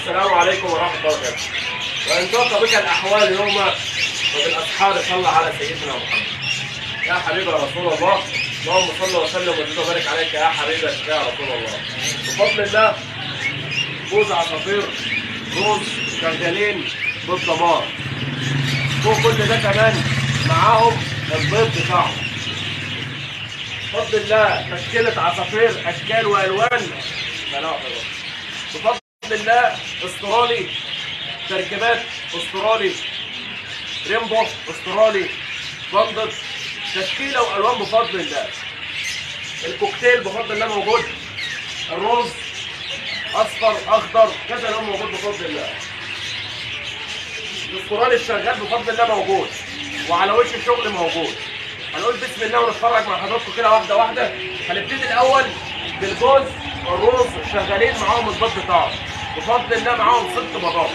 السلام عليكم ورحمة الله وبركاته. وان ضاق بك الاحوال يوما وبالاسحار صلى على سيدنا محمد. يا حبيبي يا رسول الله، اللهم صل وسلم وزد وبارك عليك يا حبيبي يا رسول الله. بفضل الله جوز عصافير روز شغالين بالدمار. فوق كل ده كمان معاهم البيض بتاعهم. بفضل الله تشكيلة عصافير اشكال والوان. بفضل الله استرالي، تركيبات استرالي، rainbow استرالي، banded، تشكيله والوان بفضل الله. الكوكتيل بفضل الله موجود، الرز اصفر اخضر كذا لون موجود بفضل الله. الاسترالي الشغال بفضل الله موجود وعلى وش الشغل موجود. هنقول بسم الله ونتفرج مع حضراتكم كده واحدة واحدة. هنبتدي الاول بالجوز الروز شغالين معاهم البيض بتاعهم بفضل الله، معاهم 6 بيضات،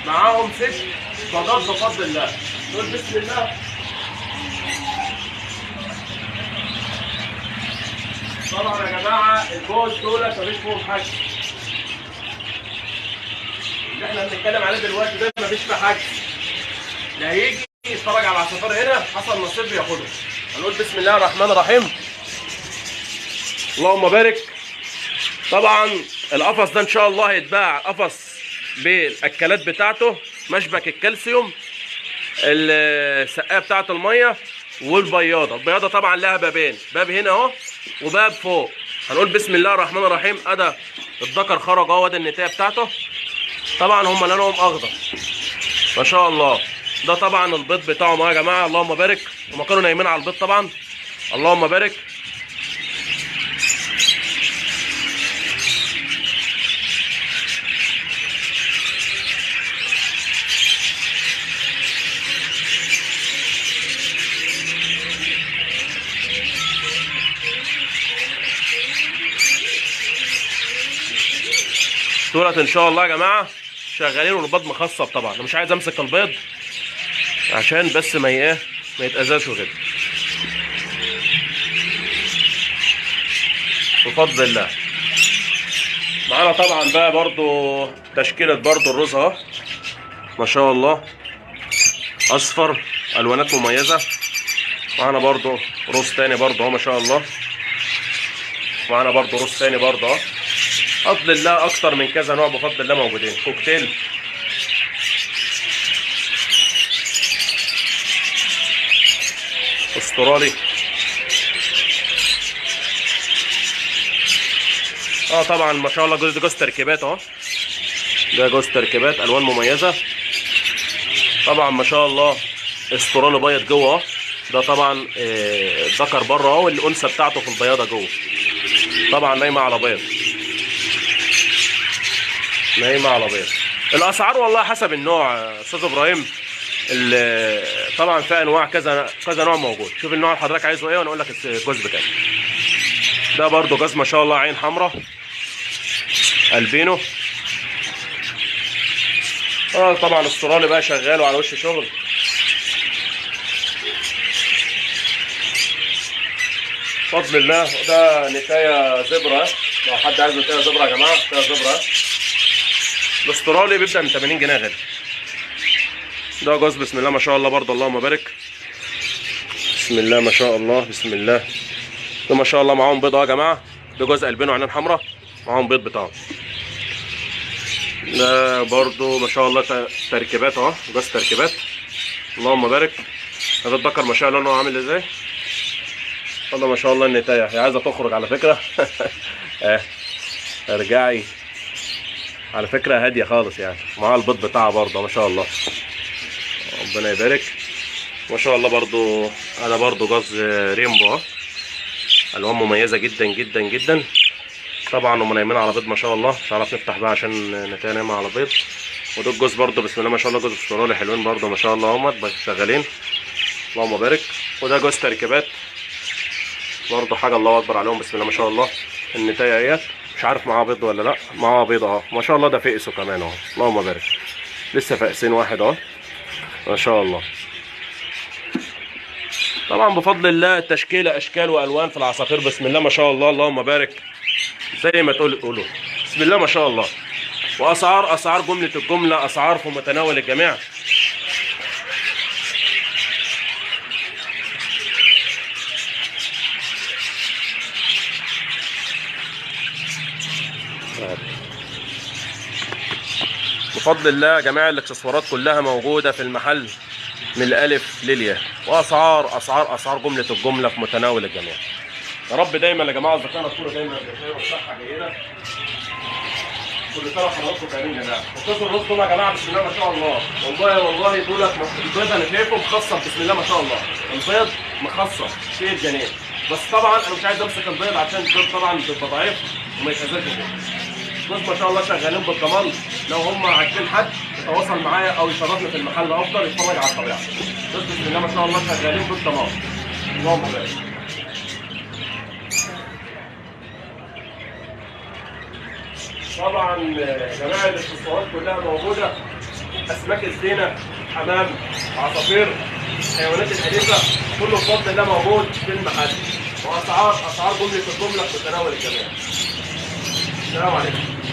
معاهم 6 بيضات بفضل الله. نقول بسم الله. طبعا يا جماعة الجوز دولت مفيش فيهم حاجة، اللي احنا بنتكلم عليه دلوقتي ده مفيش فيه حاجة. اللي هيجي يتفرج على العصافير هنا حصل نصيب ياخده. هنقول بسم الله الرحمن الرحيم، اللهم بارك. طبعا القفص ده ان شاء الله هيتباع قفص بالاكلات بتاعته، مشبك الكالسيوم، السقاية بتاعه المية، والبياضه. البياضه طبعا لها بابين، باب هنا اهو وباب فوق. هنقول بسم الله الرحمن الرحيم. ادا الذكر خرج اهو، وادي النتايه بتاعته. طبعا هم لونهم اخضر ما شاء الله. ده طبعا البيض بتاعهم اهو يا جماعة، اللهم بارك. هما كانوا نايمين على البيض طبعا، اللهم بارك. دولت ان شاء الله يا جماعة شغالين والبيض مخصب. طبعا انا مش عايز امسك البيض عشان بس ما ايه ما يتاذاش وكده. بفضل الله معانا طبعا بقى برضو تشكيله برضو الرز اهو ما شاء الله، اصفر، الوانات مميزة. معانا برضو رز تاني برضو اهو ما شاء الله، معانا برضو رز تاني برضو اهو. بفضل الله اكتر من كذا نوع بفضل الله موجودين. كوكتيل، استرالي، طبعا ما شاء الله. جوز تركيبات اهو، ده جوز تركيبات الوان مميزة طبعا ما شاء الله. استرالي بيض جوه اهو، ده طبعا الذكر بره اهو، والانثى بتاعته في البياضه جوه، طبعا نايمة على بيض، نايمة على بيض. الاسعار والله حسب النوع يا استاذ ابراهيم، طبعا في انواع كذا كذا نوع موجود. شوف النوع اللي حضرتك عايزه ايه وانا اقول لك الجوز بكام. ده برده جوز ما شاء الله، عين حمراء، البينو. طبعا الاسترالي بقى شغال وعلى وش شغل. بفضل الله ده نتايه زبره، لو حد عايز نتايه زبره يا جماعة، نتايه زبره. الاسترالي بيبدأ من 80 جنيه غالي. ده جوز بسم الله ما شاء الله برضه، اللهم بارك. بسم الله ما شاء الله، بسم الله. ده ما شاء الله معاهم بيض اهو يا جماعة، ده جوز البينو عينين حمراء، معاهم بيض بتاعهم. ده برضه ما شاء الله تركيبات اهو، جوز تركيبات، اللهم بارك. هذا الذكر ما شاء الله لونه عامل ازاي، الله ما شاء الله. النتايه هي عايزه تخرج على فكرة. ارجعي على فكرة، هادية خالص يعني، معاها البيض بتاعها برضه ما شاء الله، ربنا يبارك ما شاء الله. برضه انا برضه جوز ريمبو اهو، الوان مميزة جدا جدا جدا. طبعا هم نايمين على بيض ما شاء الله، مش عارف نفتح بقى عشان نتايه نايمة على بيض. ودول جوز برضه بسم الله ما شاء الله، جوز استرالي حلوين برضه ما شاء الله، هم شغالين اللهم بارك. وده جوز تركيبات برضه، حاجة الله اكبر عليهم بسم الله ما شاء الله. النتايه اهيت، مش عارف معاها بيض ولا لا، معاها بيض اهو ما شاء الله. ده فقسه كمان اهو، اللهم بارك، لسه فاقسين واحد اهو ما شاء الله. طبعا بفضل الله التشكيلة اشكال والوان في العصافير بسم الله ما شاء الله، اللهم بارك. زي ما تقول قولوا بسم الله ما شاء الله. واسعار اسعار جملة الجملة، اسعار في متناول الجميع. بفضل الله جميع الاكسسوارات كلها موجودة في المحل من الالف للياء، واسعار اسعار اسعار جملة الجملة في متناول الجميع. يا رب دايما يا جماعة اصدقائنا تكونوا دايما بخير وبصحه جيدة. كل سنة وحضراتكم طيبين يا جماعة. وكسر الرز دول يا جماعة بسم الله ما شاء الله، والله والله دولت البيض انا شايفه مخصب بسم الله ما شاء الله، البيض مخصب شيء جنان. بس طبعا انا مش عايز امسك البيض عشان البيض طبعا بيبقى ضعيف وما يتهزش البيض. بس ما شاء الله شغالين بالضمان، لو هم عايزين حد يتواصل معايا او يشرفني في المحل افضل يتفرج على الطبيعة. بس بسم الله ما شاء الله شغالين بالضمان. اللهم بارك. طبعا جميع الاكسسوارات كلها موجودة، اسماك الزينة، حمام، عصافير، حيوانات الاليفة، كله بفضل الله موجود في المحل، واسعار اسعار جملة الجملة في متناول الجميع. السلام عليكم.